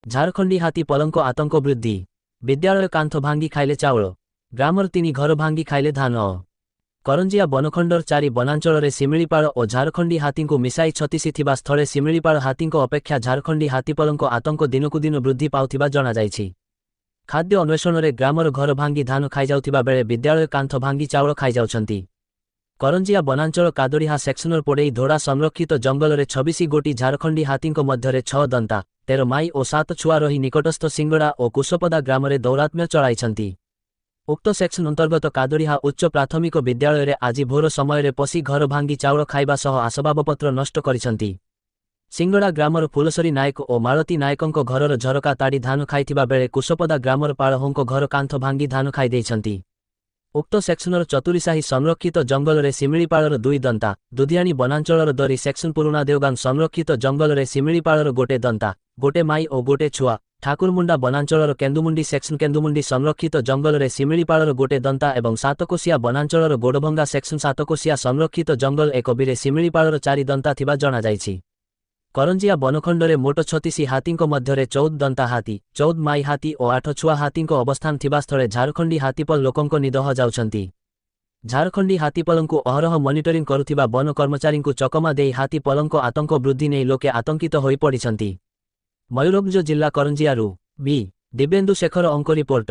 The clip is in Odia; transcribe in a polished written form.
ଝାରଖଣ୍ଡି ହାତୀ ପଲଙ୍କ ଆତଙ୍କ ବୃଦ୍ଧି। ବିଦ୍ୟାଳୟ କାନ୍ଥ ଭାଙ୍ଗି ଖାଇଲେ ଚାଉଳ। ଗ୍ରାମର ତିନି ଘର ଭାଙ୍ଗି ଖାଇଲେ ଧାନ। କରଞ୍ଜିଆ ବନଖଣ୍ଡର ଚାରି ବନାଞ୍ଚଳରେ ଶିମିଳିପାଳ ଓ ଝାରଖଣ୍ଡି ହାତୀଙ୍କୁ ମିଶାଇ 36 ଥିବା ସ୍ଥଳେ ଶିମିଳିପାଳ ହାତୀଙ୍କ ଅପେକ୍ଷା ଝାରଖଣ୍ଡି ହାତୀପଲଙ୍କ ଆତଙ୍କ ଦିନକୁ ଦିନ ବୃଦ୍ଧି ପାଉଥିବା ଜଣାଯାଇଛି। ଖାଦ୍ୟ ଅନ୍ୱେଷଣରେ ଗ୍ରାମର ଘର ଭାଙ୍ଗି ଧାନ ଖାଇଯାଉଥିବା ବେଳେ ବିଦ୍ୟାଳୟ କାନ୍ଥ ଭାଙ୍ଗି ଚାଉଳ ଖାଇଯାଉଛନ୍ତି। କରଞ୍ଜିଆ ବନାଞ୍ଚଳ କାଦଡ଼ିହା ସେକ୍ସନର ପୋଡ଼େଇ ଧୋଡ଼ା ସଂରକ୍ଷିତ ଜଙ୍ଗଲରେ 26 ଗୋଟି ଝାରଖଣ୍ଡି ହାତୀଙ୍କ ମଧ୍ୟରେ 6 ଦନ୍ତା, 13 ମାଇ ଓ 7 ଛୁଆ ରହି ନିକଟସ୍ଥ ସିଙ୍ଗଡ଼ା ଓ କୁଶପଦା ଗ୍ରାମରେ ଦୌରାତ୍ମ୍ୟ ଚଳାଇଛନ୍ତି। ଉକ୍ତ ସେକ୍ସନ ଅନ୍ତର୍ଗତ କାଦଡ଼ିହା ଉଚ୍ଚ ପ୍ରାଥମିକ ବିଦ୍ୟାଳୟରେ ଆଜି ଭୋର ସମୟରେ ପଶି ଘର ଭାଙ୍ଗି ଚାଉଳ ଖାଇବା ସହ ଆସବାବପତ୍ର ନଷ୍ଟ କରିଛନ୍ତି। ସିଙ୍ଗଡ଼ା ଗ୍ରାମର ଫୁଲସରୀ ନାୟକ ଓ ମାଳତୀ ନାୟକଙ୍କ ଘରର ଝରକା ତାଡ଼ି ଧାନ ଖାଇଥିବା ବେଳେ କୁଶପଦା ଗ୍ରାମର ପାଳହୋଙ୍କ ଘର କାନ୍ଥ ଭାଙ୍ଗି ଧାନ ଖାଇଦେଇଛନ୍ତି। ଉକ୍ତ ସେକ୍ସନର ଚତୁରିସାହି ସଂରକ୍ଷିତ ଜଙ୍ଗଲରେ ଶିମିଳିପାଳର 2 ଦନ୍ତା, ଦୁଧିଆଣୀ ବନାଞ୍ଚଳର ଦରି ସେକ୍ସନ ପୁରୁଣା ଦେଓଗାଁ ସଂରକ୍ଷିତ ଜଙ୍ଗଲରେ ଶିମିଳିପାଳର ଗୋଟେ ଦନ୍ତା, ଗୋଟେ ମାଇ ଓ ଗୋଟେ ଛୁଆ, ଠାକୁରମୁଣ୍ଡା ବନାଞ୍ଚଳର କେନ୍ଦୁମୁଣ୍ଡି ସେକ୍ସନ କେନ୍ଦୁମୁଣ୍ଡି ସଂରକ୍ଷିତ ଜଙ୍ଗଲରେ ଶିମିଳିପାଳର ଗୋଟେ ଦନ୍ତା ଏବଂ ସାତକୋଶିଆ ବନାଞ୍ଚଳର ଗୋଡ଼ଭଙ୍ଗା ସେକ୍ସନ ସାତକୋଶିଆ ସଂରକ୍ଷିତ ଜଙ୍ଗଲ ଏକବିରେ ଶିମିଳିପାଳର 4 ଦନ୍ତା ଥିବା ଜଣାଯାଇଛି। କରଞ୍ଜିଆ ବନଖଣ୍ଡରେ ମୋଟ 36 ହାତୀଙ୍କ ମଧ୍ୟରେ 14 ଦନ୍ତା ହାତୀ, 14 ମାଇ ହାତୀ ଓ 8 ଛୁଆ ହାତୀଙ୍କ ଅବସ୍ଥାନ ଥିବା ସ୍ଥଳେ ଝାରଖଣ୍ଡି ହାତୀପଲ ଲୋକଙ୍କ ନିଦ ହଜାଉଛନ୍ତି। ଝାରଖଣ୍ଡି ହାତୀପଲଙ୍କୁ ଅହରହ ମନିଟରିଂ କରୁଥିବା ବନ କର୍ମଚାରୀଙ୍କୁ ଚକମା ଦେଇ ହାତୀପଲଙ୍କ ଆତଙ୍କ ବୃଦ୍ଧି ନେଇ ଲୋକେ ଆତଙ୍କିତ ହୋଇପଡ଼ିଛନ୍ତି। ମୟୂରଭଞ୍ଜ ଜିଲ୍ଲା କରଞ୍ଜିଆରୁ ବି ଦିବ୍ୟେନ୍ଦୁ ଶେଖର ଅଙ୍କ ରିପୋର୍ଟ।